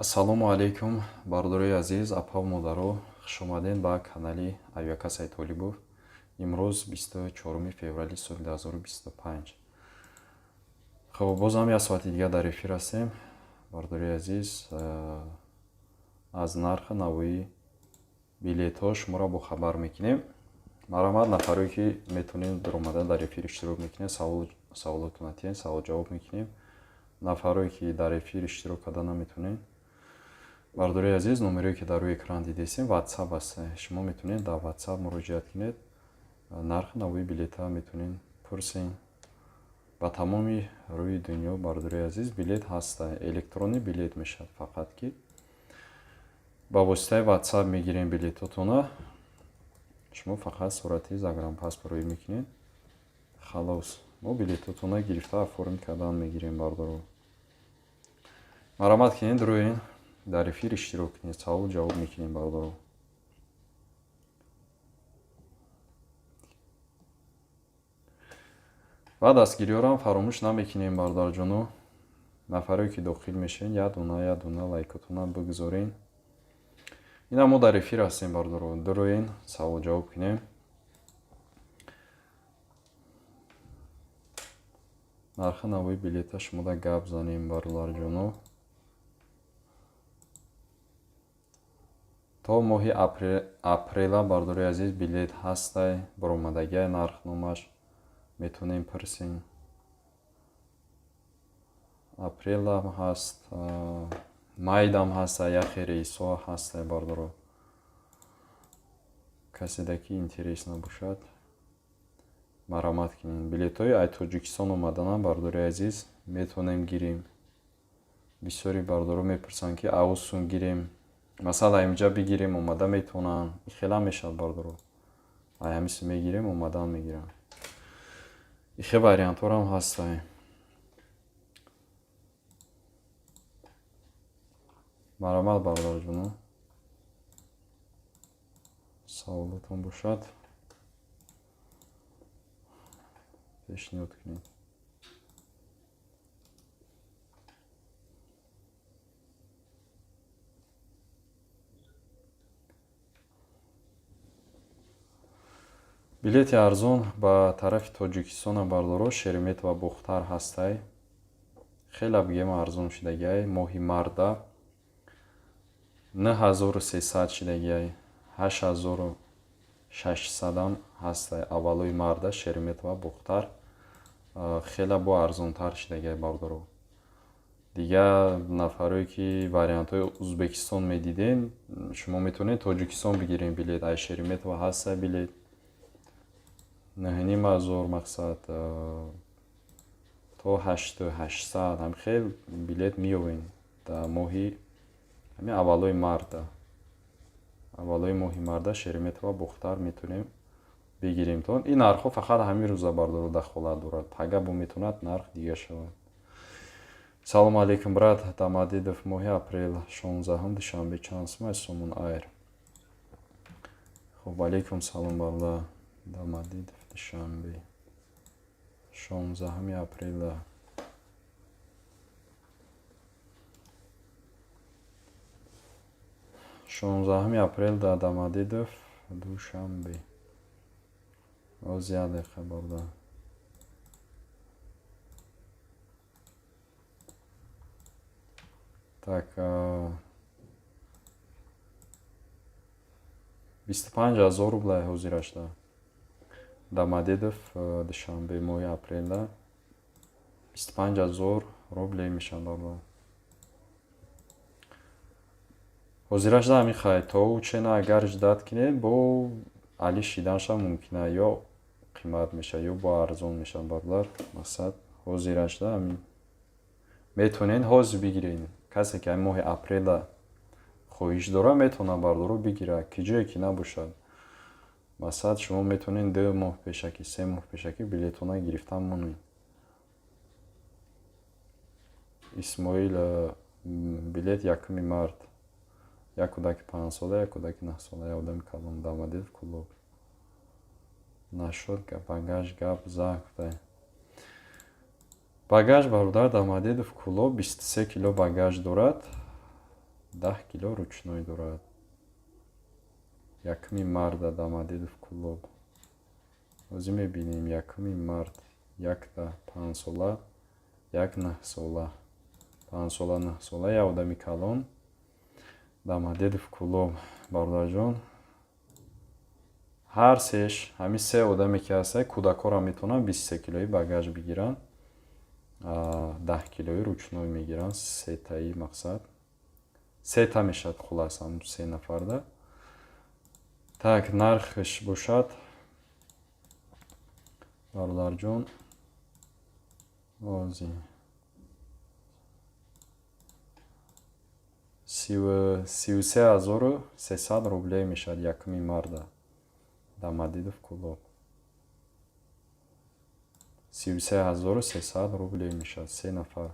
Ассалому алайкум, бародарои азиз, апаву модаро, хушомадед ба канали Авиака Сайтолибов. Имрӯз 24 феврали соли 2025. Хоб, бозам як соати дигар дар эфир ҳастем. Бародарои азиз, аз нархи навои билетҳо шуморо бохабар мекунем. Марҳамат, нафарое ки метавонед даромада дар эфир иштирок мекунед, саволотон атиҳед, савол ҷавоб мекунем. Нафарое ки дар эфир иштирок карда наметавонед, бародарои азиз, номерое ки дар рӯи экран дидесем, WhatsApp аст. Шумо метавонед дар WhatsApp муроҷиат кунед, нархи навои билетҳо метавонед пурсед. Ба тамоми рӯи дунё, бародарои азиз, билет ҳаста, электронный билет мешавад, фақат ки ба воситаи WhatsApp мегирем билетотона. Шумо фақат сурати загранпаспорт рӯй мекунед, халос, мо билетотона гирифта оформить кардан мегирем. Бародаро, марҳамат кунед, рӯен дар эфир иштирок кунед, савол ҷавоб мекунем, бародаро. Ва дастгириҳоро фаромӯш намекунем, бародарҷоно. Нафарое ки дохил мешавед, як дона як дона лайкотона бигузорен. Ина мо дар эфир ҳастем, бародаро, дуроен, савол ҷавоб кунем. Нархи навои билета шумода гап занем, бародарҷоно. То моҳи апрела, бародарои азиз, билет ҳастай, баромадагиай нархномаш, метавонем пурсем. Апрелам ҳаст, майдам ҳаста, яхе рейсҳо ҳастай, бародаро. Каседа ки интерес набошад, марҳамат кунед. Билетҳои ай Тоҷикистон омаданам, бародарои азиз, метавонем гирем. Бисёри бародаро мепурсанд, ки аусун гирем, масалан, инҷа бигирем, омада метавонанд. Ихела мешавад, бародаро, ай ҳамиси мегирем, омадан мегиранд. Ихе вариантҳорам ҳастай. Марҳамат, бародарҷоно, саволотон бошад, пешниҳод кунед. Билети арзон ба тарафи Тоҷикистона, бародаро, Шереметьево Бохтар ҳастай. Хеле бигем арзон шудагиай. Моҳи марда 9300 шудагиай, 8600-ам ҳастай. Аввалои марда Шереметьево Бохтар хеле бо арзонтар шудагиай, бародаро. Дигар нафарое ки вариантҳои Узбекистон медиден, шумо метавонед Тоҷикистон бигирем билет. Ай Шереметьево ҳастай билет 9500, мақсад, то 8800 ҳам хел билет меёбем дар моҳи ҳамин аввалои марда. Аввалои моҳи марда Шереметьево Бохтар метавонем бигирем. То ин нархҳо фақат ҳамин рӯза, бародаро, дахолат дорад, пага бо метавонад нарх дига шавад. Салому алейкум, брат. Домодедово моҳи апрел 16-ум, душанбе, чанд сум аз Сомон Айр? Хоб, алейкум салом, бародар. Домодедово, душанбе, 16-уми апрела. 16-уми апрел дар Домодедово, Душанбе. Боз як дақиқа, бародар. Так, 25 000 рублай ҳозирашда. Домодедово, Душанбе, моҳи апрелда 25 000 рублей мешавад, бародар. Ҳозирашда ҳамин хай, то ӯ чена агар ждать кунед, бо али шиданашам мумкина, ё қимат мешавад, ё бо арзон мешавад, бародар. Мақсад, ҳозирашда ҳамин метавонед ҳозир бигиред. Касе ки ҳамин моҳи апрела хоҳиш дорад, метавонад, бародаро, бигирад, ки ҷое ки набошад. Масалан, шумо метавонед 2 моҳ пешакӣ, 3 моҳ пешакӣ билетона гирифтан монед. Исмоил, билет 1-уми март, як кӯдаки 5-сола, як кӯдаки 9-сола, як одами калон. Домодедово, Кӯлоб нашуд. Багаж гап за гуфтай. Багаж, бародар, Домодедово, Кӯлоб 23 кило багаж дорад. 10 кило ручной дорад. 1 марта Домодедово, Кӯлоб. Ҳозир мебинем, 1 март якта 5-сола, як 9-сола. 5-сола, 9-сола, як одами калон. Домодедово, Кӯлоб, бародарҷон. Ҳар сеш, ҳамин се одаме ки ҳастанд, кӯдакҳоро метавонанд 23 килои багаж бигиранд. 10 килои ручной мегиранд, сетаи мақсад. Сета мешавад хулас ҳамун се нафарда. Так, нархш бошад, бародарҷон, ози 33 300 рублей мешавад 1 марта. Домодедово, Кӯлоб. 33 300 рублей мешавад се нафар.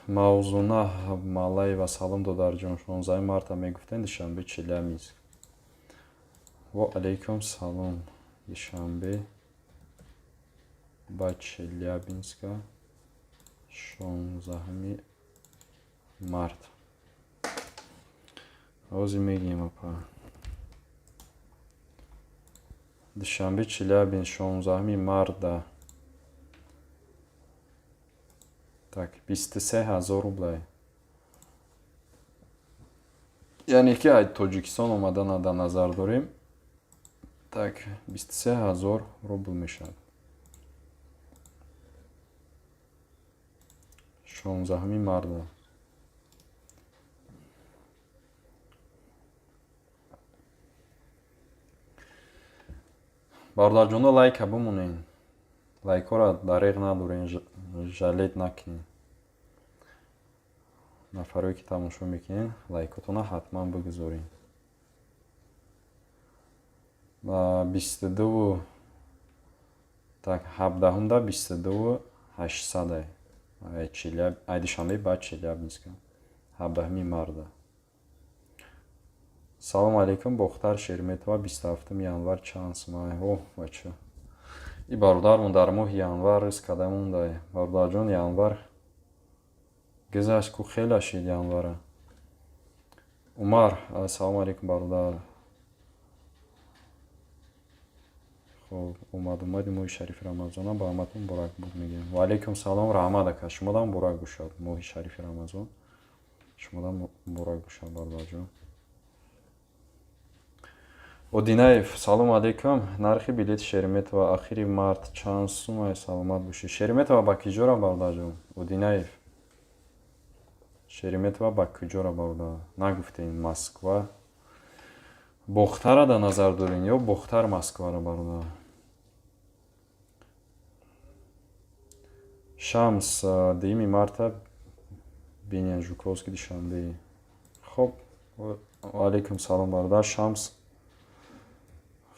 Мавзуна Малаева, салом, додарҷон. 16 марта мегуфтем, Душанбе, Челябинск. Ва алейкум салом. Душанбе ба Челябинска 16 март. Ҳозир мегӯем, апа. Душанбе, Челябинск, 16 марта. Так, 23 000 рублей. Яъне ки ай Тоҷикистон омадана дар назар дорем. Так, 23 000 рубл мешавад. 16 марта. Бародарҷоно, лайка бимонед. Лайкҳоро дареғ надорен, жалеть накунед. Нафарое ки тамошо мекунед, лайкотонро ҳатман бигузоред. 22, так, 17-да 22 800. Ай Душанбе ба Челябинска. 17 марта. Салом алейкум, Бохтар, Шереметьево, 27 январ чанд сум? О, бача. И бародармон дар моҳи январ рӯз када мондай. Бародарҷон, январ гузашт ку, хеле шид январа. Умар, салом алейкум, бародар. Хоб, омад омади моҳи шарифи Рамазона ба ҳаматон муборак буд мегӯем. Ва алейкум салом, раҳмат, ака. Шумодам муборак бошад моҳи шарифи Рамазон. Шумодам муборак бошад, бародарҷон. Одинаев, салом алейкум. Нархи билети Шереметьево ахири март чанд сум? Саломат бошед. Шереметьево ба киҷора, бародарҷон? Одинаев. Шереметьево ба куҷора, бародар? Нагуфтем Москва. Бохтара дар назар дорем ё Бохтар Москваро, бародар? Шамс, 2 марта бинен, Жуковский, Душанбе. Хоб, ва алейкум салом, бародар Шамс.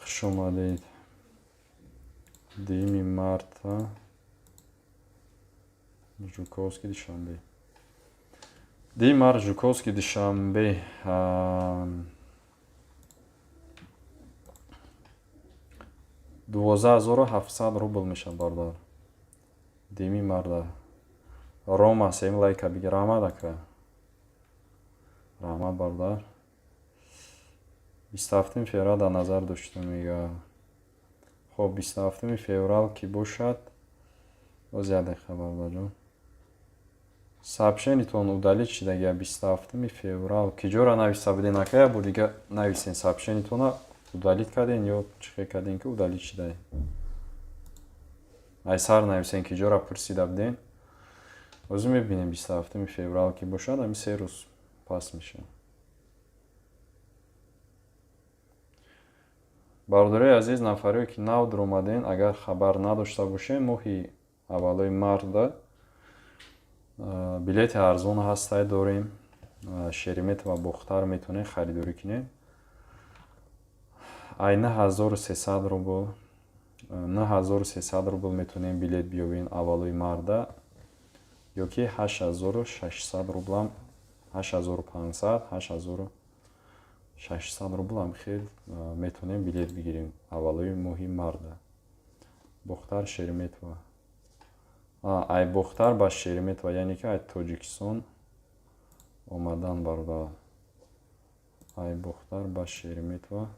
Хуш омадед. 2 марта Жуковский, Душанбе. 2 март Жуковский, Душанбе. 12 700 рубл мешавад, бародар. 2 марта. Рома, сем лайка бигир, раҳмат, ака. Раҳмат, бародар. 27 феврал дар назар дошта мега. Хоб, 27 феврал ки бошад, боз як дақиқа, бародарҷон. Сообщениятон удалить шидагия 27 феврал. Киҷора нависта буден, ака, як бор дига нависен, сообщениятонро удалить карден ё чӣ хел карден ки удалить шидай? Ай сар нависен, киҷора пурсида буден. Ҳозир мебинем, 27 феврал ки бошад, ҳамин се рӯз пас мешавад. Бародарои азиз, нафарое ки нав дуромаден, агар хабар надошта бошед, моҳи аввалои марта билети арзон ҳастай дорем. Шереметьево, Бохтар метавонед харидорӣ кунед. Ай 9300 рубл, 9300 рубл метавонем билет биёбем аввалои марта ё ки 8600 рублам, 8500, 8600 рублам хел метавонем билет бигирем аввалои моҳи марта. Бохтар, Шереметьево. Ай Бохтар ба Шереметьево, яъне ки ай Тоҷикистон. Омадан, бародар, ай Бохтар ба Шереметьево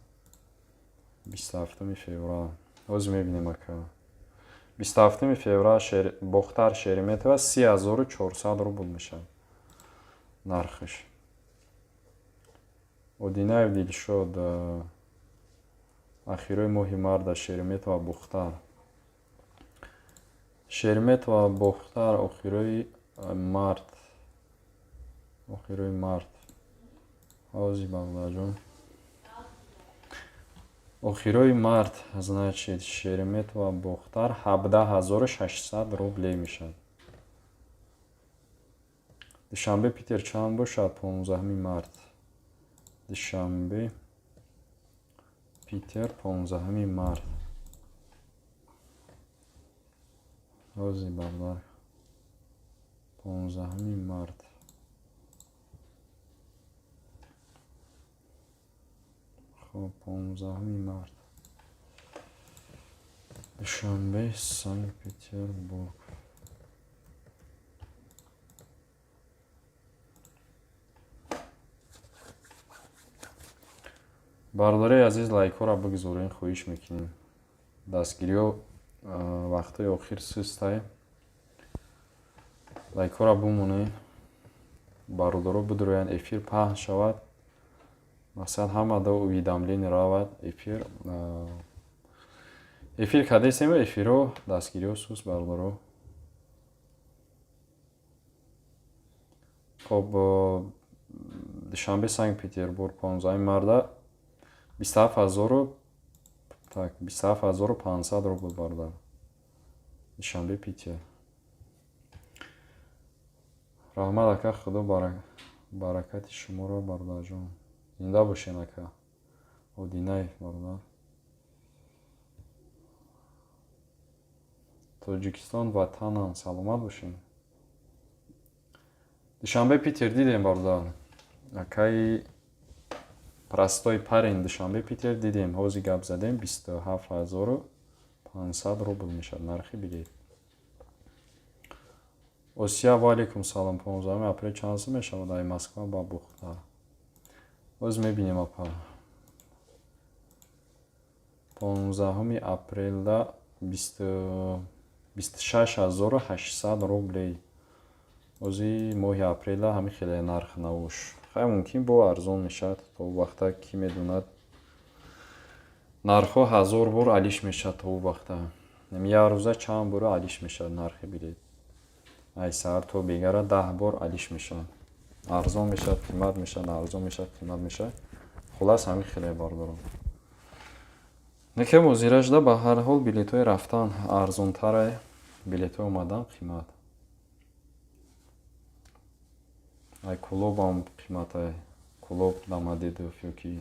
27 феврал. Ҳозир мебинем, ака. 27 феврал Бохтар Шереметьево 30 400 рубл мешавад нархаш. Одинаев Дилшод, ахирои моҳи марта Шереметьево Бохтар. Шереметьево Бохтар охирои март. Охирои март. Ҳозир, бародарҷон. Охирои март, значит, Шереметьево Бохтар 17 600 рублей мешавад. Душанбе Питер чанд бошад 15 март? Душанбе Питер 15 март. Ҳозир, бародар. 15 март. Хоб, 15 март. Душанбе Санкт Петербург. Бародарои азиз, лайкҳоро бигузорен, хоҳиш мекунем. Дастгириҳо вақтҳои охир сустай. Лайкҳоро бимонед. Бародаро бидуроянд, эфир паҳн шавад. Мақсад, ҳамада уведомление равад эфир. Эфир кардесем, эфирҳо дастгириҳо суст, бародаро. Хоб, Душанбе Санкт Петербург 15 марта 27 000, так, 27 500 рубл, бародар. Душанбе Питер. Раҳмат, ака, худо баракати шуморо, бародарҷон. Зинда бошен, ака. Одинаев, бародар. Тоҷикистон ватанам, саломат бошен. Душанбе Питер дидем, бародар. Акаи простой парень, Душанбе Питер дидем. Ҳозир гап задем, 27 500 рубл мешавад нархи билет. Осия, ва алейкум салом. 15 апрел чанд сум мешавад ай Москва ба Бохтар? Ҳозир мебинем, апа. 15 апрелда 26 800 рублей. Ҳозир моҳи апрелда ҳамин хеле нарх навош. Хай, мумкин бо арзон мешавад, то вақта кӣ медонад. Нархҳо ҳазор бор алиш мешавад то вақта. Як рӯза чанд бор алиш мешавад нархи билет. Ай саҳар то бегара 10 бор алиш мешавад. Арзон мешавад, қимат мешавад, арзон мешавад, қимат мешавад. Хулас, ҳамин хеле, бародарон. Неке музира шуда, ба ҳар ҳол билетҳои рафтан арзонтаре, билетҳои омадан қимат. Ай Кӯлобам қиматай. Кӯлоб Домодедово ёки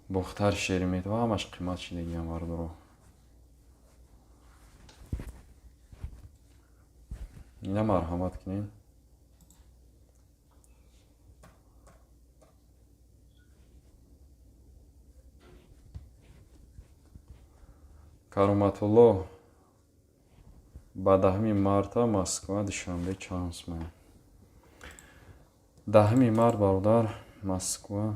Бохтар Шереметьево ҳамаш қимат шидагиам, бародаро. Ина марҳамат кунед. Кароматулло, ба 10 марта Москва Душанбе чанд сум? 10 март, бародар, Москва.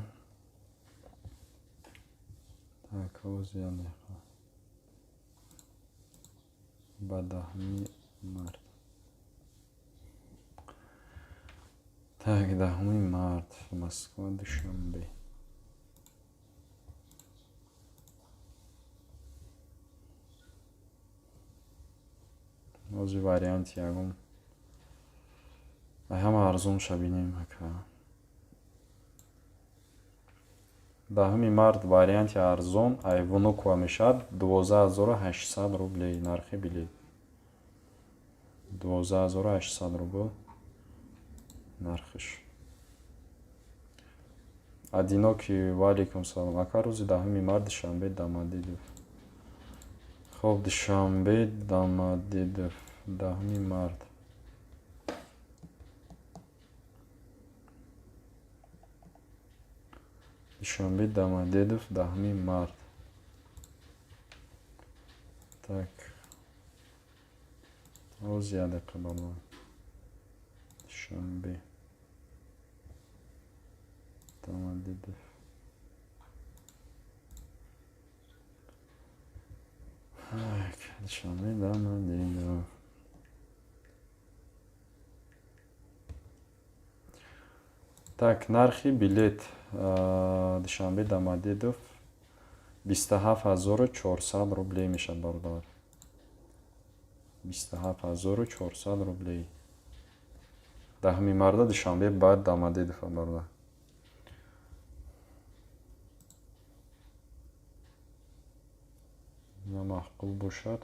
Так, ҳозир як дақиқа. Ба 10 март. Так, 10 март Москва Душанбе. Ҳозир варианти ягон ай ҳама арзонша бинем, ака. 10 март варианти арзон ай Внуково мешавад 12 800 рублей нархи билет. 12 800 рубл нархиш. Одинокий, ва алейкум салом. Ака, рӯзи 10 март Душанбе Домодедово. Хоб, Душанбе Домодедово 10 март. Душанбе Домодедово 10 март. Так. Ҳозир як дақиқа, бародар. Душанбе. Домодедово. Так, Душанбе, Домодедово. Так, нархи билет Душанбе Домодедово 27 400 рублей мешавад, бародар. 27 400 рублей. 10 марта Душанбе ба Домодедово, бародар. Маъқул бошад,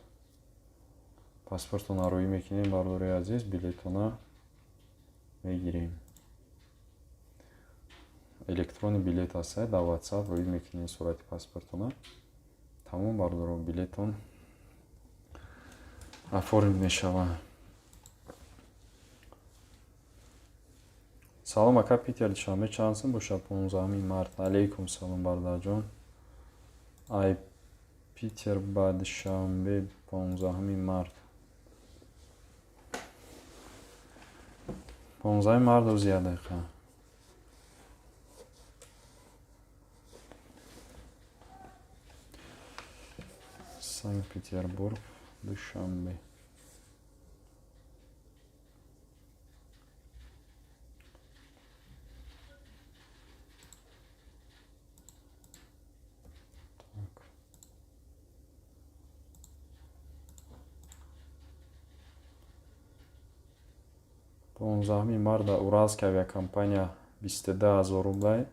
паспортона рӯӣ мекунем, бародари азиз, билетона мегирем. Электронный билет аст, дар WhatsApp рӯӣ мекунем сурати паспортона. Тамом, бародаро, билетон оформить мешавад. Салом, ака, Питер Душанбе чанд сум бошад 15 март? Алейкум салом, бародарҷон. Ай Питер ба Душанбе 15 март. 15 март, ози як дақиқа. Санкт-Петербург, Душанбе. Так. 15 марта Уральская авиакомпания 22 000 рублей.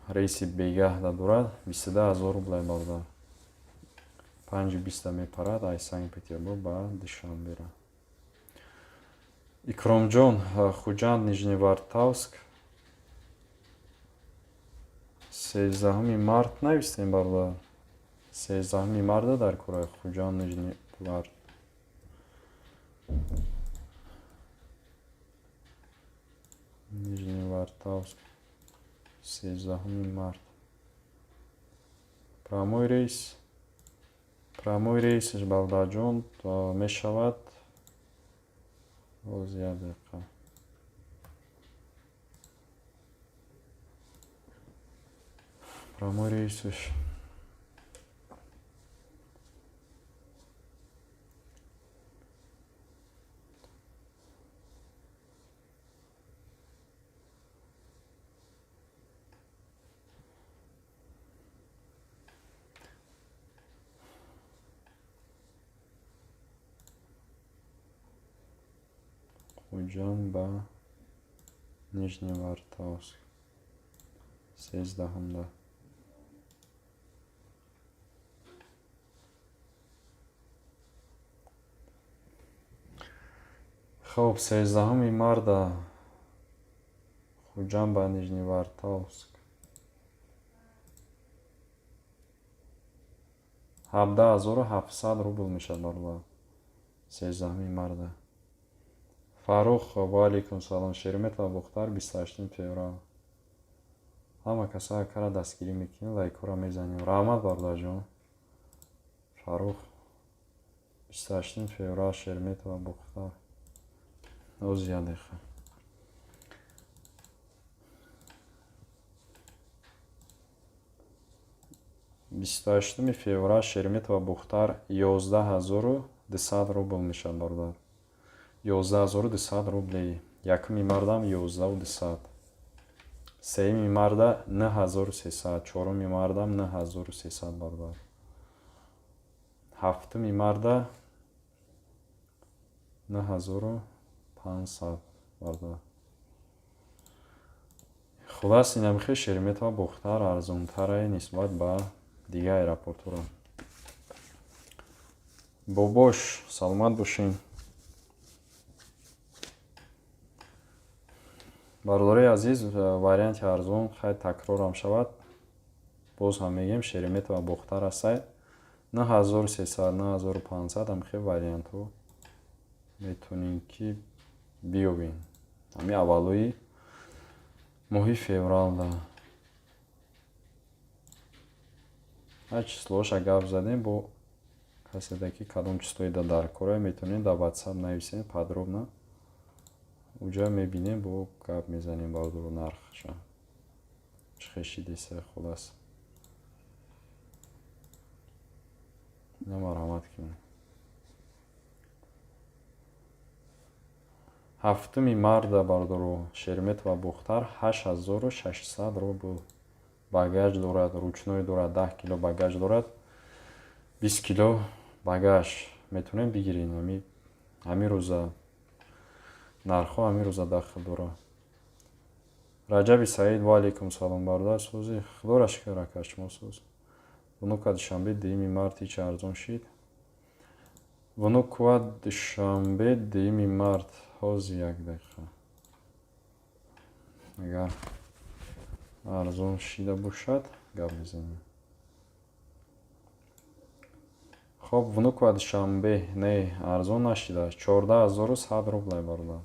Рейси бегаҳда дорад 22 000 рублей, бародар. 5:20 мепарад ай Санкт-Петербург ба Душанбера. Икромҷон, Хуҷанд Нижневартовск 13 март навистем, бародар. 13 марта дар кораи Хуҷанд Нижневартовск 13 март. Прямой рейс, прямой рейсаш, бародарҷон, мешавад. Боз як дақиқа. Прямой рейсаш Хуҷанд ба Нижневартовск 13-ҳумда. Хоб, 13 марта Хуҷанд ба Нижневартовск 17 700 рубл мешавад, бародар. 13 марта. Фаррух, ва алейкум салом. Шереметьево Бохтар 28 феврал. Ҳама каса акара дастгирӣ мекунем, лайкҳоро мезанем. Раҳмат, бародарҷон. Фаррух, 28 феврал Шереметьево Бохтар. Ози як дақиқа. 28 феврал Шереметьево Бохтар 11 200 рубл мешавад, бародар. 11 200 рублей. 1 мардам 11 200. 3 марда 9300, 4 мардам 9300, бародар. 7 марда 9500, бародар. Хулас, инамихел Шереметьево Бохтар арзонтарае нисбат ба дигар аэропортҳоро. Бобош, саломат бошед. Бародарои азиз, варианти арзон, хай, такрорам шавад, боз ҳам мегӯем, Шереметьево Бохтар ҳастай 9300, 9500, ҳамихел вариантҳо метавонем ки биёбем. Ҳамин аввалои моҳи февралда. Ҳар числоша гап задем, бо каседа ки кадом числоида дар кора, метавонед дар WhatsApp нависед, подробно Уҷа мебинем, бо гап мезанем, бародаро, нархша чӣ хешидеса. Хулас, ина марҳамат кунед. 7-уми марта, бародаро, Шереметьево Бохтар 8600 рубл. Багаж дорад, ручной дорад, 10 кило багаж дорад, 20 кило багаж. Метавонем бигирем. Ҳамин рӯза нархҳо, ҳамин рӯза дахл дорад. Раҷаби Саид, ва алайкум салом, бародар, сӯзи? Худоро шукр, ака, шумо соз? Внуково Душанбе 2-юми март ҳеч арзон шид? Внуково Душанбе 2-юми март, ҳозир, як дақиқа, агар арзон шида бошад, гап мезанем. Хоб, Внуково Душанбе не, арзон нашида, 14 100 рублай, бародар.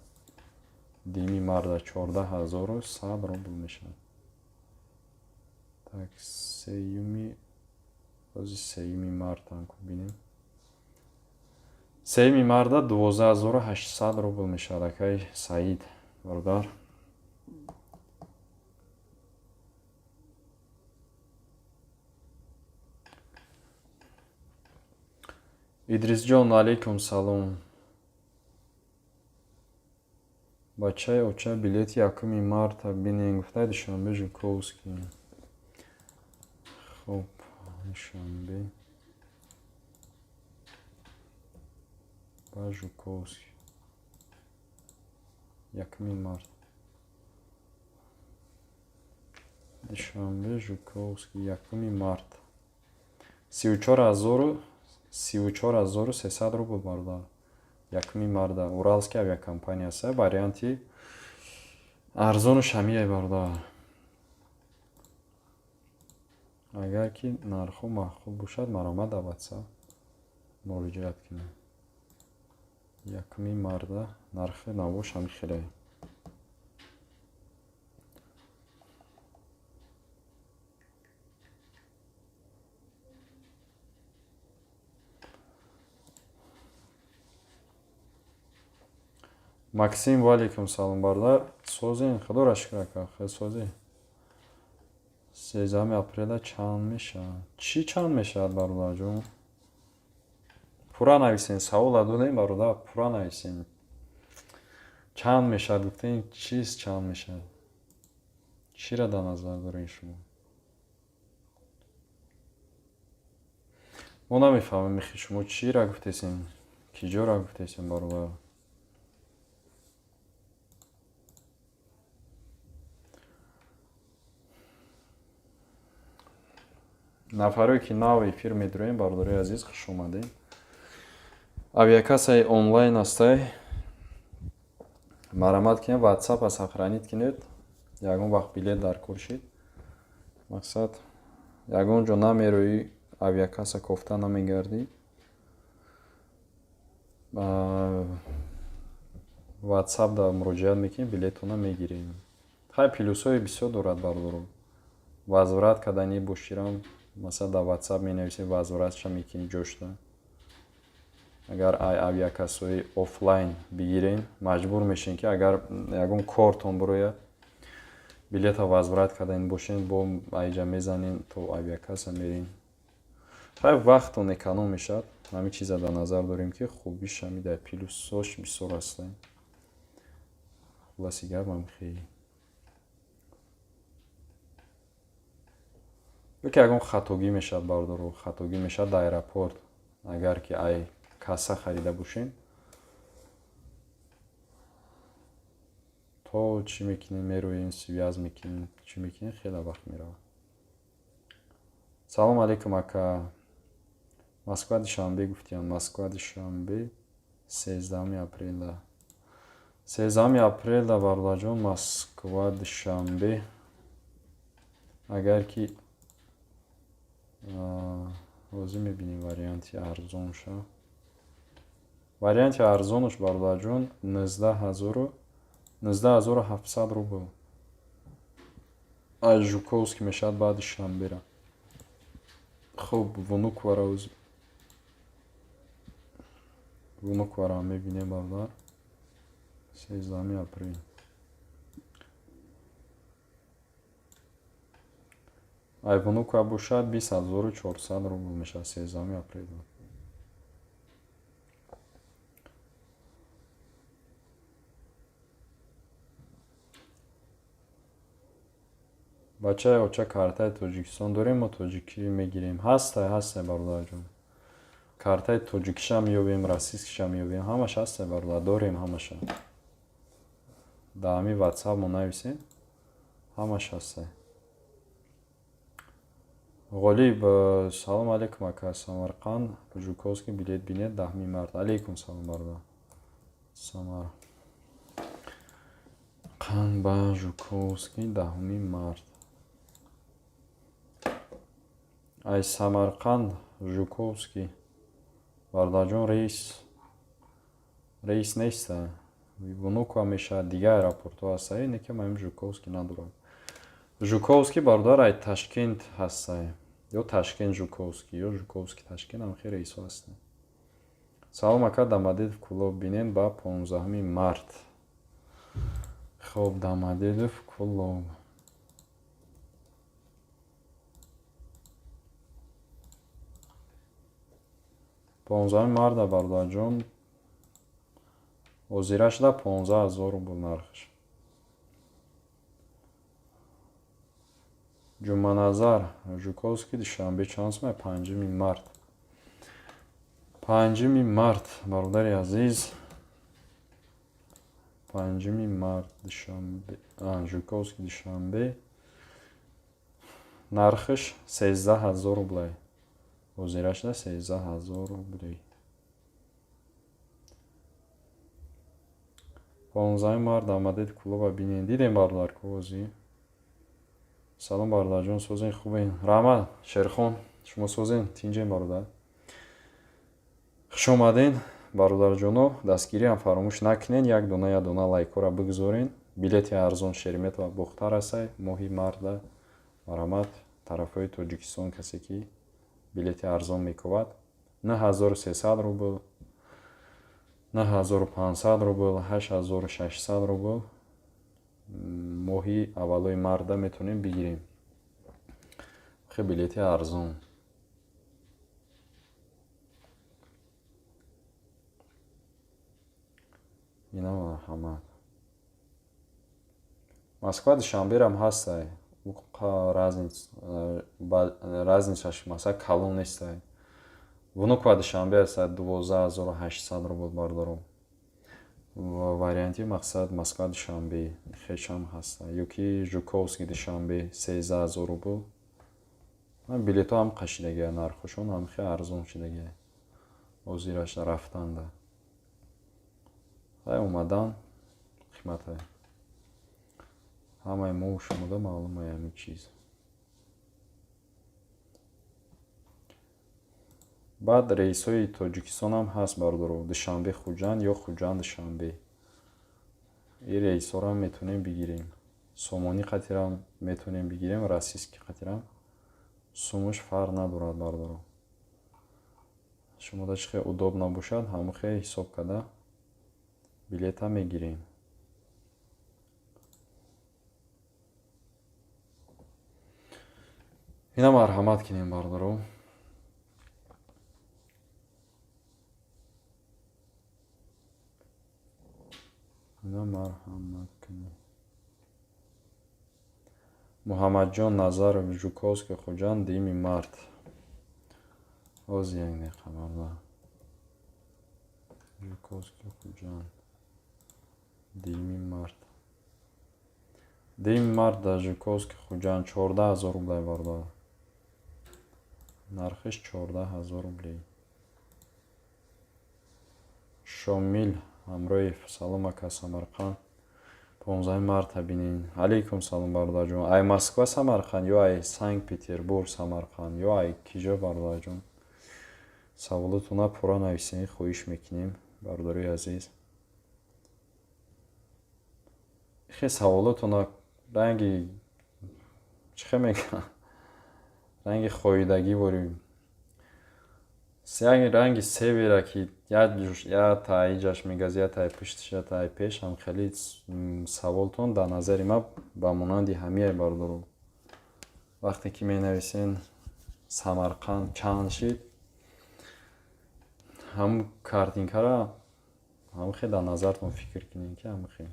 2-юми марта 14 100 рубл мешавад. Так, сеюми, ҳозир 3-юми мартам ку бинем. 3-юми марта 12 800 рубл мешавад, акаи Саид, бародар. Идрисҷон, алайкум салом. Бачаи оча, билети 1-уми марта бинем гуфтай, Душанбе Жуковский. Хоб, Душанбе ба Жуковский, 1-уми март, Душанбе Жуковский, 1-уми март, 34 300 рубл, бародар, 1-уми марта. Уральский авиакомпания аст. Варианти арзону шамия, бародар. Агар ки нархҳо маъқул бошад, марҳамат, дар Ватсап муроҷиат кунед. 1-уми марта нархи навош ҳамин хеле. Максим, ва алайкум салом, бародар, созем, худоро шукр, ака, хел созӣ? 13-уми апреля чанд мешавад? Чӣ чанд мешавад, бародарҷон? Пурра нависем, савола додем, бародар, пурра нависем. Чанд мешавад гуфтем, чиз чанд мешавад? Чиро дар назар дорем шумо? Мо намефаҳмем, михи, шумо чиро гуфтесем, киҷоро гуфтесем, бародар. Нафарое ки нав эфир медуроем, бародарои азиз, хуш омадем. Авиакассаи онлайн астай. Марҳамат кунед, Ватсапа сохранить кунед, ягон вақт билет дар кор шид. Мақсад, ягон ҷо намероӣ, авиакасса кофта намегардӣ. Ватсап да муроҷиат мекунем, билетона мегирем. Хай, плюсҳои бисёр дорад, бародаро. Возврат кардани боширам, масалан, дар Ватсап менависем, возвратша мекунӣ ҷошта. Агар ай авиакассаҳои офлайн бигирем, маҷбур мешем, ки агар ягон кортон бирояд, билета возврат кардани бошем, бо айҷа мезанем, то авиакасса мерем. Хай, вақтон эконом мешавад. Ҳамин чиза дар назар дорем, ки хубиш ҳами дар плюсош бисёр ҳастанд. Хулоси гап ҳам хеле. Ё ки ягон хатогӣ мешавад, бародаро, хатогӣ мешавад дар аэропорт. Агар ки ай касса харида бошем, то чӣ мекунем, мероем, связь мекунем, чӣ мекунем, хеле вақт меравад. Салом алейкум, ака. Москва Душанбе гуфтиям. Москва Душанбе 13-уми апреля. 13-уми апреля, бародарҷон, Москва Душанбе. Агар ки ҳозир мебинем варианти арзонша. Варианти арзонаш, бародарҷон, 19 700 рубл. Аз Жуковский мешавад баъди Душанбера. Хуб, Внуковаро Внуковаро мебинем, бародар. 13 апрел. Ай Внуково бошад, 20 400 рубл мешавад, 13 апрел. Бачаи оча, картаи Тоҷикистон дорем, мо тоҷикӣ мегирем. Ҳастай, ҳастай, бародарҷон. Картаи тоҷикиша меёбем, российскиша меёбем, ҳамаш ҳастай, бародар, дорем ҳамаша. Дар ҳамин ватсап мо нависем, ҳамаш ҳастай. Ғолиб, салом алейкум, ака. Самарқанд Жуковский билет бинед, 10 март. Алейкум салом, бародар. Самарқанд ба Жуковский, 10 март. Ай Самарқанд Жуковский, бародарҷон, рейс неста. Внуково мешавад, дигар аэропортҳо ҳастае, не ки маҳим Жуковский надорад. Жуковский, бародар, ай Ташкент ҳастае, ё Ташкент Жуковский, ё Жуковский Ташкент, ҳам хел рейсҳо ҳастанд. Салом, ака, Домодедово Кӯлоб бинед ба 15 март. Хоб, Домодедово Кӯлоб. 15 марта, бародарҷон, ҳозира шуда 15 000 рубл нархаш. Ҷумъаназар, Жуковский Душанбе чанд сум? 5 март. 5 март, бародари азиз. 5 март, Душанбе, Жуковский Душанбе. Нархаш 13 000 рублай. Ҳозира шуда 13 000 рублей. 15 март Домодедово Кӯлоба бинед. Дидем, бародар, ку ҳозир. Салом, бародарҷон, созен, хубен? Раҳмат, Шерхон, шумо созен, тинҷен, бародар. Хуш омаден, бародарҷоно, дастгириам фаромӯш накунед, як дона, як дона лайкҳоро бигузорен. Билети арзон Шереметьево Бохтар ҳастай моҳи марта. Марҳамат, тарафҳои Тоҷикистон касе ки билети арзон мекувад, 9300 рубл, 9500 рубл, 8600 рубл моҳи аввалои марта метавонем бигирем. Хе билети арзон. Ина, марҳамат. Москва Душанберам ҳастай. Разницаш масалан калон нестай. Внуково Душанбе ҳастад 12 800 рубл, бародаро. Варианти мақсад Москва Душанбе хешам ҳаста. Ё ки Жуковский Душанбе 13 000 рубл. Билетҳо ҳам қашидагия, нархҳошон ҳам хеле арзон шидагия. Ҳозираш рафтанда. Ай омадан қиматае. Ҳамаи мо шумода маълум ай ҳамин чиз. Баъд рейсҳои Тоҷикистонам ҳаст, бародаро. Душанбе Хуҷанд ё Хуҷанд Душанбе. Ин рейсҳоро метавонем бигирем. Сомонӣ қатирам метавонем бигирем, российский қатирам. Суммаш фарқ надорад, бародаро. Шумода чӣ хел удобно бошад, ҳамон хел ҳисоб карда билета мегирем. Ина, марҳамат кунем, бародаро. Ина, марҳамат кунем. Муҳаммадҷон Назаров, Жуковский Хуҷанд, 2 март. Ҳозир, як дақиқа, бародар. Жуковский Хуҷанд. 2 март. 2 март дар Жуковский Хуҷанд 14 000 рублей, бародар. Нархиш 14 000 рублей. Шомил Ҳамроев, салом, ака, Самарқанд. 15 марта бинед. Алейкум салом, бародарҷон. Ай Москва Самарқанд ё ай Санкт Петербург Самарқанд ё ай киҷо, бародарҷон? Саволотона пурра нависед, хоҳиш мекунем, бародарои азиз. Хе саволотона ранги чӣ хел мегӯям, ранги хоидагӣ ворӣ. Як ранги севера ки я таиҷаш мегази, я таи пуштиш, я таи пеш, ҳам хеле саволтон дар назари ман ба монанди ҳамияй, бародаро. Вақте ки менависен Самарқанд чанд шид, ҳамун картинкара ҳамун хел дар назартон фикр кунед, ки ҳамун хел.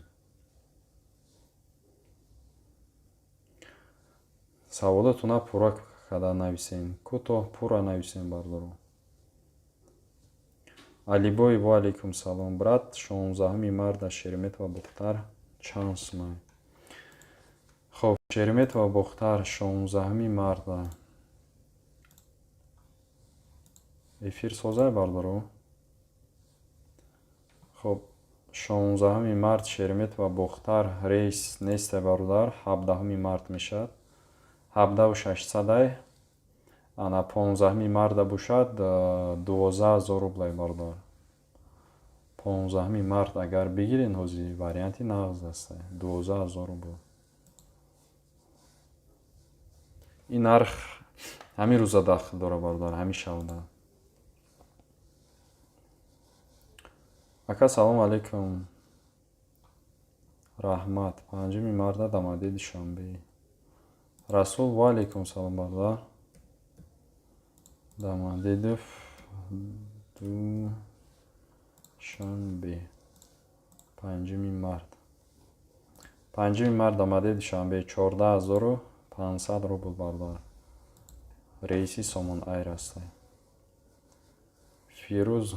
Саволотона пурра карда нависен, кӯтоҳ пурра нависен, бародаро. Алибой, ва алайкум салом. Брат, 16 март дар Шереметьево Бохтар чанд сумай? Хоб, Шереметьево Бохтар 16 марта. Эфир созай, бародаро? Хоб, 16 март Шереметьево Бохтар рейс нестай, бародар, 17 март мешавад. 17 600-ай. Ана 15 марта бошад 12 000 рублай, бародар. 15 март агар бигирен, ҳози варианти нағз аст, 12 000 рубл. Ин нарх ҳамин рӯза дахл дора, бародар, ҳамин шавда. Ака, салому алайкум. Раҳмат. 5 марта Домодедово Душанбе. Расул, ва алайкум салом, бародар. Домодедово Душанбе. 5 март. 5 март Домодедово Душанбе 14 500 рубл, бародар. Рейси Сомон Айр аст. Фирӯз,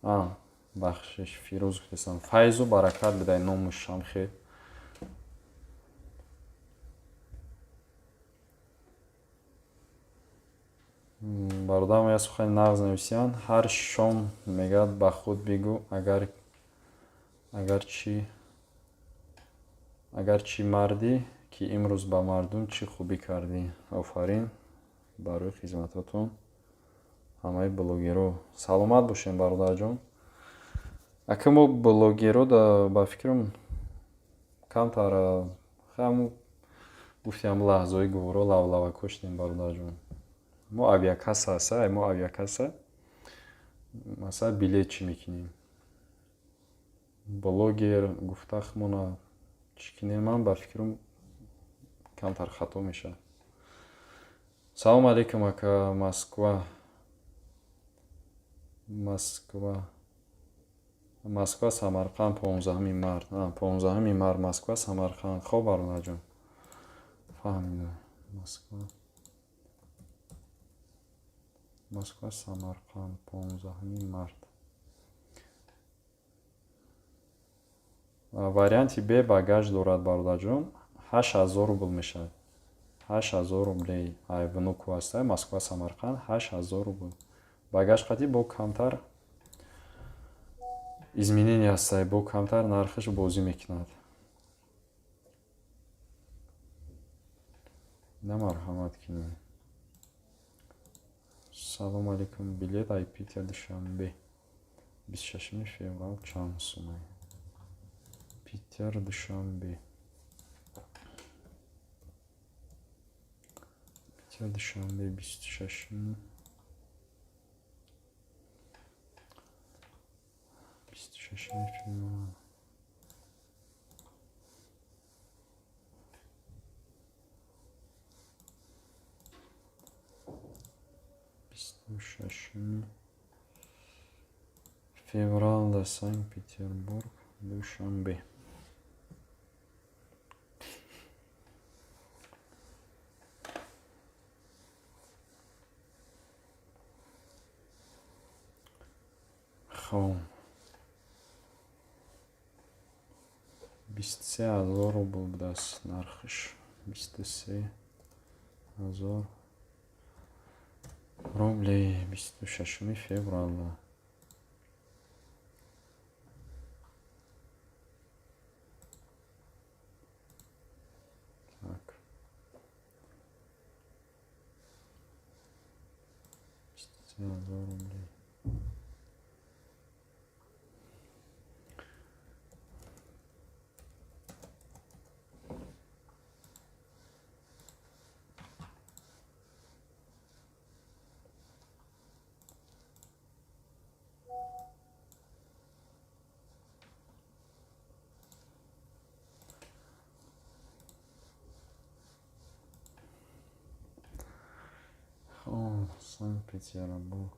а бахшиш, Фирӯз гуфтесам. Файзу баракат бидай номуш ҳам хел. Бародарам як сухани нағз нависиянд. Ҳар шом мегӯяд ба худ бигӯ, агар чӣ мардӣ, ки имрӯз ба мардум чӣ хубӣ кардӣ. Офарин барои хизматотон, ҳамаи блогерҳо. Саломат бошем, бародарҷон. Ака, мо блогерҳо ба фикрам камтар ҳамун гуфти ҳамун лаҳзаҳои гуворо лавлавакҳо шудем, бародарҷон. Мо авиакасса аста, мо авиакасса, масалан, билет чӣ мекунем. Блогер гуфта худмона чӣ кунем, ман ба фикрам камтар хато мешавад. Салому алайкум, ака, Москва. Москва. Москва Самарқанд 15 март. 15 март Москва Самарқанд. Хоб, бародарҷон. Фаҳмидам. Москва. Москва Самарқанд 15 март. Варианти бе багаж дорад, бародарҷон, 8000 рубл мешавад. 8000 рублей. Ай Внуково аста, Москва Самарқанд 8000 рубл. Багаж қатӣ бо камтар изменение аста, бо камтар нархаш бозӣ мекунад. На марҳамат кунед. Салому алайкум, билет ай Питер Душанбе. 26 феврал чанд сумай? Питер Душанбе. Питер Душанбе 26 феврал. 26 феврал дар Санкт-Петербург Душанбе. Хоб. 23 000 рубл будааст нархаш. 23 000 рубли 26 феврал. Так. 23 000 рублей. Санкт-Петербург.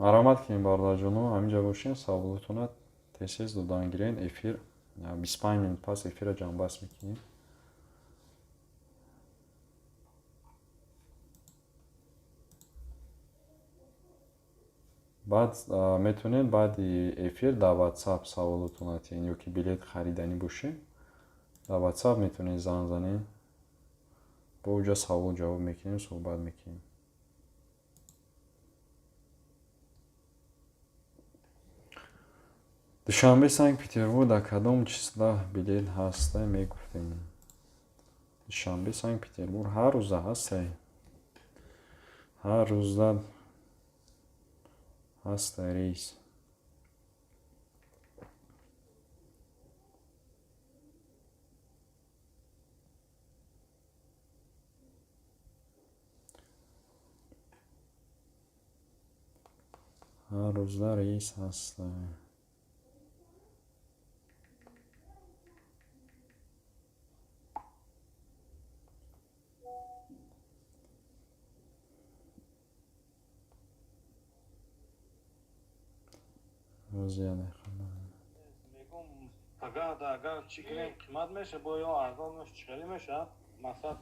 Марҳамат кунем, бародарҷоно, ҳаминҷа бошем, саволотона тез-тез додан гирен. Эфир 25 минут пас эфира ҷамъбаст мекунем. Баъд метавонед баъди эфир дар WhatsApp саволотона тиҳен ё ки билет хариданӣ бошед, дар WhatsApp метавонед занг занед, бо уҷа савол ҷавоб мекунем, суҳбат мекунем. Душанбе Санкт Петербург дар кадом числа билет ҳаста мегуфтем? Душанбе Санкт Петербург ҳар рӯза ҳастай, ҳар рӯза ҳастай рейс. Ҳар рӯза рейс ҳастай. Мегум, пагоҳ агар чӣ кунем, қимат меша бо ё арзон меша, чӣ хеле меша? Масалан,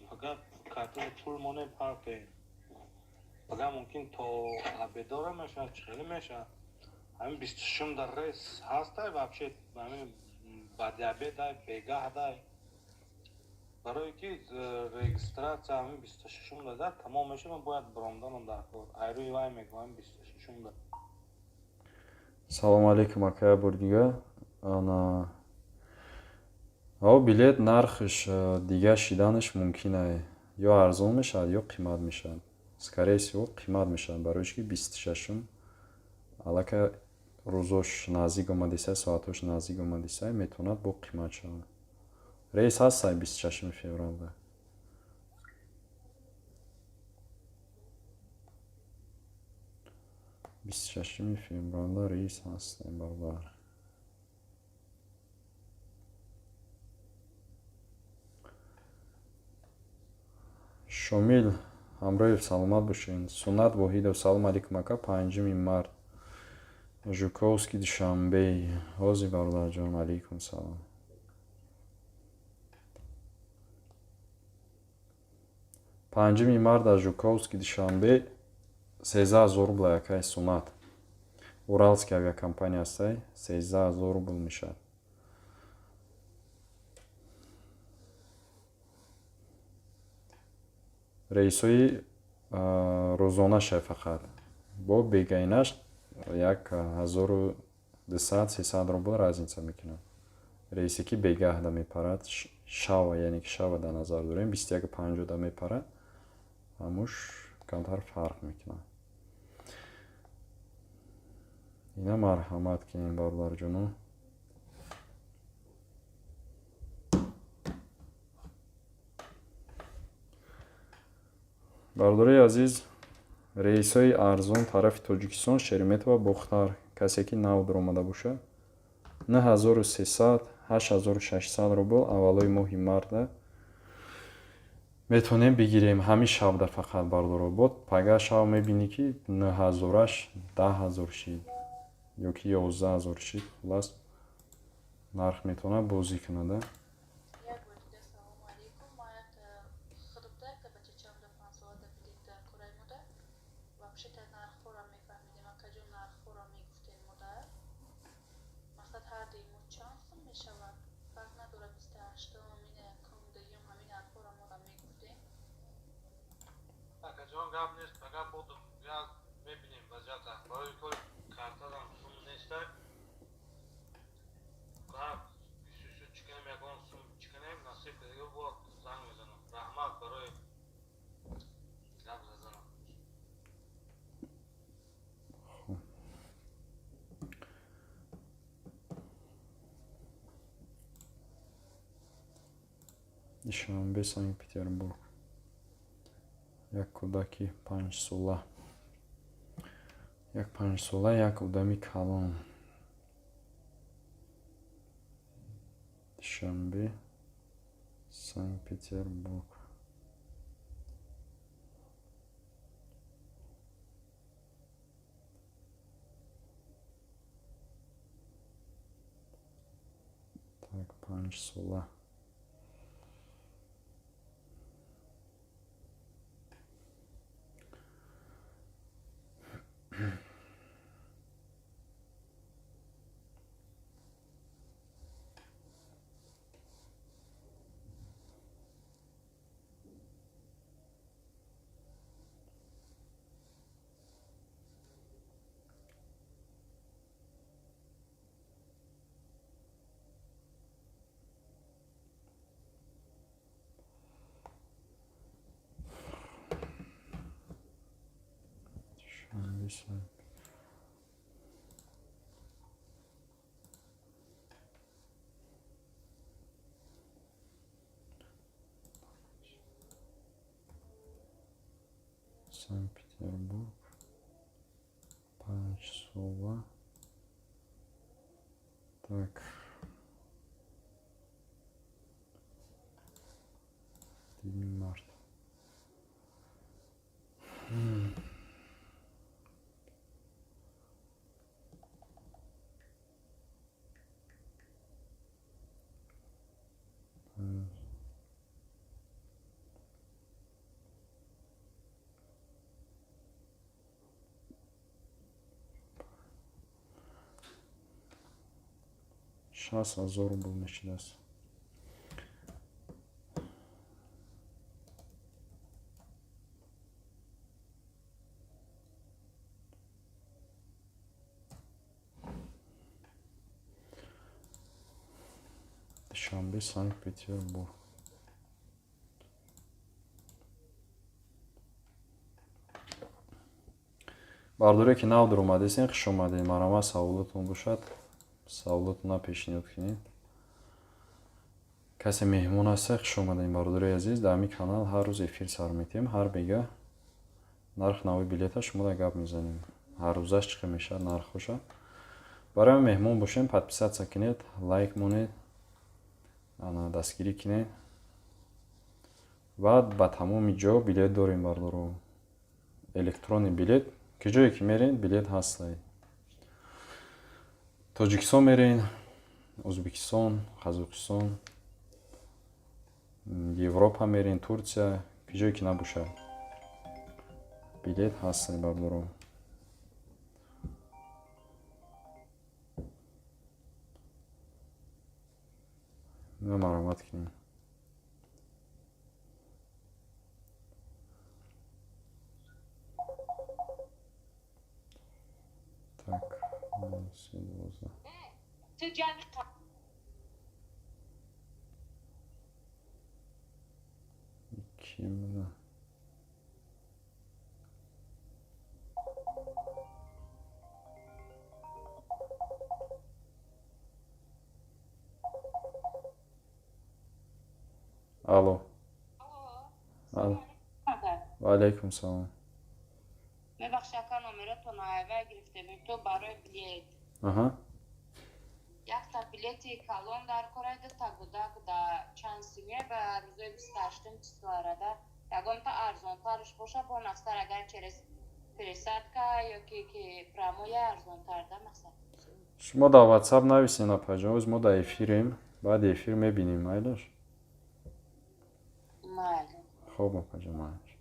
пагоҳ картаи пул монем партоем, пагоҳ мумкин то обедора меша, чӣ хеле меша? Ҳамин 26-ум дар рейс ҳастай вообще, ҳамин баъди обедай, бегаҳдай, барое ки регистрация ҳамин 26-ум дада тамом меша, ман бояд баромданам дар кор. Айрӯи вай мегӯм, ҳамин 26-ум да. Салому алейкум, акая, бурдига. Ана о билет нархш дига шиданаш мумкин ай, ё арзон мешавад, ё қимат мешавад. Скорее всего, қимат мешавад, барои ки 26-ум аллакай рӯзош наздик омадисай, соатош наздик омадисай, метавонад бо қимат шавад. Рейс ҳастай 26-уми февралда. 26-уми февралда рейс ҳастай, бародар. Шомил Ҳамроев, саломат бошед. Суннат Воҳидов, салом алейкум, ака, 5-уми март Жуковский Душанбе. Ҳозир, бародарҷон, алейкум салом. 5-уми март аз Жуковский Душанбе 13 000 рубл, акай Суннат. Уралский авиакомпания ҳастай, 13 000 рубл мешавад. Рейсҳои рӯзонаша фақат, бо бегаинаш 1200, 300 рубл разница мекунад. Рейсе ки бегаҳда мепарад, шава, яъне ки шава дар назар дорем, 21:50-да мепарад, ҳамуш камтар фарқ мекунад. Ина марҳамат кунем, бародарҷоно. Бародарои азиз, рейсҳои арзон тарафи Тоҷикистон, Шереметьево, Бохтар, касе ки нав дуромада бошад, 9300, 8600 рубл аввалои моҳи марта метавонем бигирем, ҳамин шабда фақат, бародаро. Бод пага шаб мебинӣ, ки 9000-аш 10 000 шид ё ки 11 000 шид. Хулас, нарх метавонад бозӣ кунада. Як бор дига салому алейкум. Ма якта худумда, якта бачачамда 5-сола билет дар кораи мода. Вообще-то нархҳоро мефаҳмидем, акаҷон, нархҳоро мегуфтем модар. Мақсад, ҳар мо чанд сум мешавад? Фарқ надорад, 28-ум, ина якум, дуюм, ҳамин нархҳоро мода мегуфтем. Акаҷон, гап нест, пага буд як мебинем вазъията. Барои кори картадам сум нестай. Гап бисусу чӣ кунем, ягон сум чӣ кунем, насиб дига бо занг мезанам. Раҳмат барои гап заданам. Хуб. Душанбе Санкт Петербург, як кӯдаки 5-сола. Як панҷсола, як одами калон. Душанбе, Санкт-Петербург. Так, панҷсола. Санкт-Петербург, панҷсола. Так, 1 март. 60 000 рубл мешидааст. Душанбе, Санкт-Петербург. Бардоре ки нав дуромадесен, хуш омадед. Марҳамат, саволотон бошад, саволотона пешниҳод кунед. Касе меҳмон аста, хуш омадед, бародарои азиз. Дар ҳамин канал ҳар рӯз эфир сар метиҳем, ҳар бега нарх нави билета шумо да гап мезанем. Ҳар рӯзаш чӣ қадр мешавад нархҳоша. Барои меҳмон бошем, подписаться кунед, лайк монед, ана дастгирӣ кунед. Баъд ба тамоми ҷо билет дорем, бардоро. Электронный билет, ки ҷое ки мерен, билет ҳаст. Тоҷикистон мерен, Ӯзбекистон, Қазоқистон, Европа мерен, Турсия, ки ҷое ки набошад, билет ҳаст, бардоро. Марҳамат кунем. Так, 12. Кимна? Алло. Алло. Ва алайкум салом. Мебахшед, ака, номератон айвай гирифтем то барои билет. Аҳа. Якта билети калон дар кора, дута гудак да чанд семья ба рӯзои 28-ум числарада ягонта арзонтарш боша бо нақсар, агар через пересадка ё ки прямоя арзонтар да мақсад. Шумо дар WhatsApp нависен, апаҷон, оз мо дар эфирем, баъди эфир мебинем, майлаш? Майли. Хоб, апаҷон, майлаш.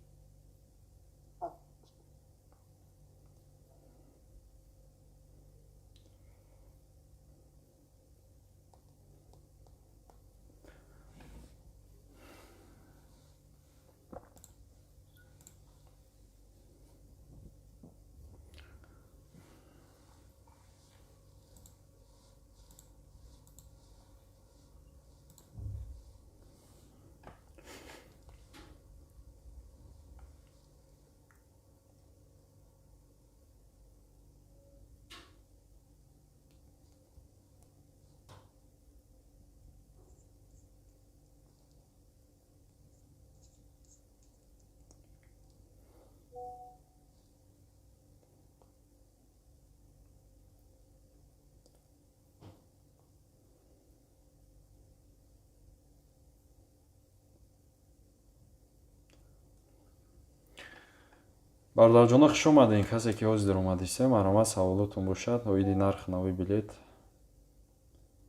Бародарҷоно, хуш омадем. Касе ки ҳозир омадисе, марҳамат, саволотон бошад оиди нархи нави билет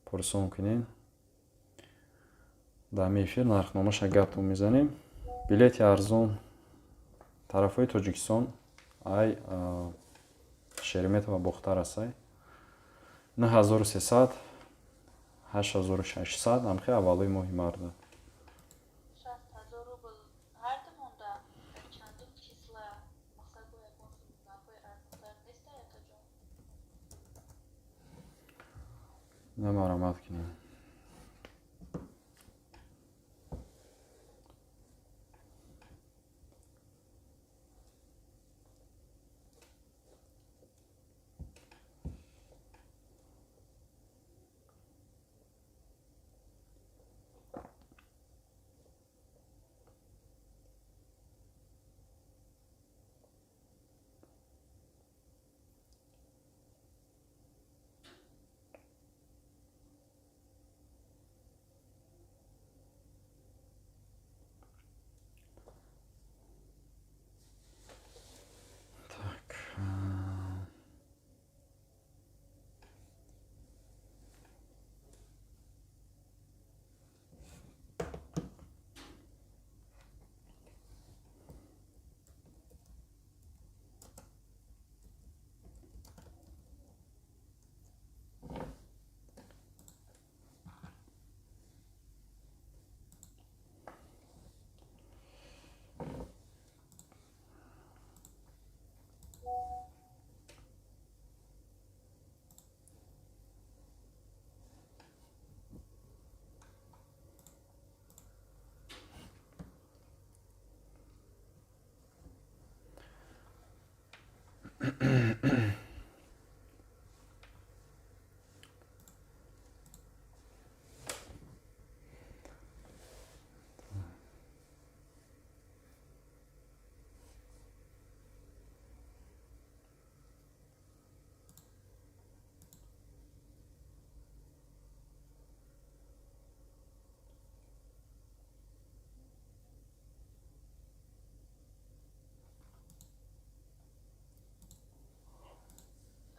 пурсон кунед. Дар ҳамин эфир нархномаша гаптон мезанем. Билети арзон тарафҳои Тоҷикистон ай Шереметьево Бохтар асай 9300, 8600, ҳамхел аввалои моҳи марта. 60 000 рубл ҳарду монда дар чандум числа? Мақсад, бо ягон нархҳои арзонтар неста, акаҷон? На, марҳамат кунед. Так.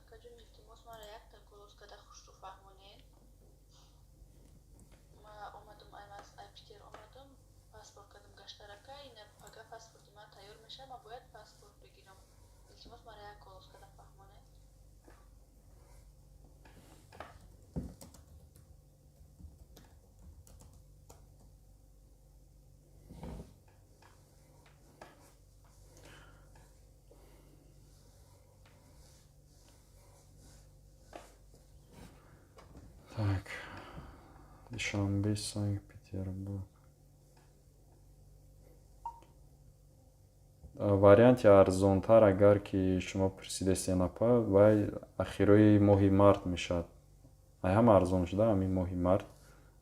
Акаҷон, илтимос, мара якта голос када хушрӯ фаҳмонед. Ма омадум, ай Питер омадум, паспорт кардам гаштарака, ина пага паспорти ман тайёр мешавад, ман бояд паспорт бигирам. Илтимос, мара як голос када фаҳмонед. Так. Душанбе, Санкт-Петербург. Варианти арзонтар, агар ки шумо пурсидестен, апа, вай ахирои моҳи март мешавад. Ай ҳама арзон шуда ҳамин моҳи март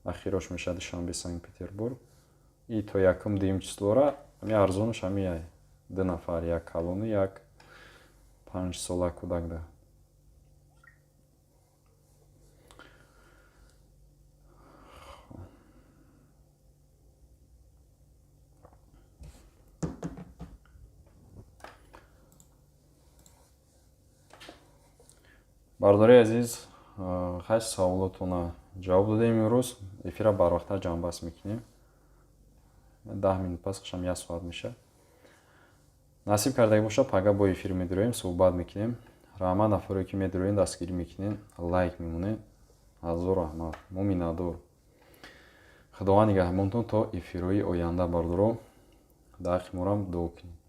ахирош мешавад Душанбе Санкт-Петербург. И то якум дуюм числора ҳами арзонаш ҳами ай. Ду нафар, як калону як 5-сола кӯдак да. Бародари азиз, хай, саволотона ҷавоб додем имрӯз. Эфира барвақттар ҷамъбаст мекунем. 10 минут пас хушам як соат мешавад. Насиб кардаги бошад, пага бо эфир медуроем, суҳбат мекунем. Раҳмат нафаре ки медуроем, дастгирӣ мекунем, лайк мемонед. Ҳазор раҳмат. Мо миннатдор. Худованд нигаҳбонтон то эфирҳои оянда, бародаро. Дар ҳаққи морам дуо кунед.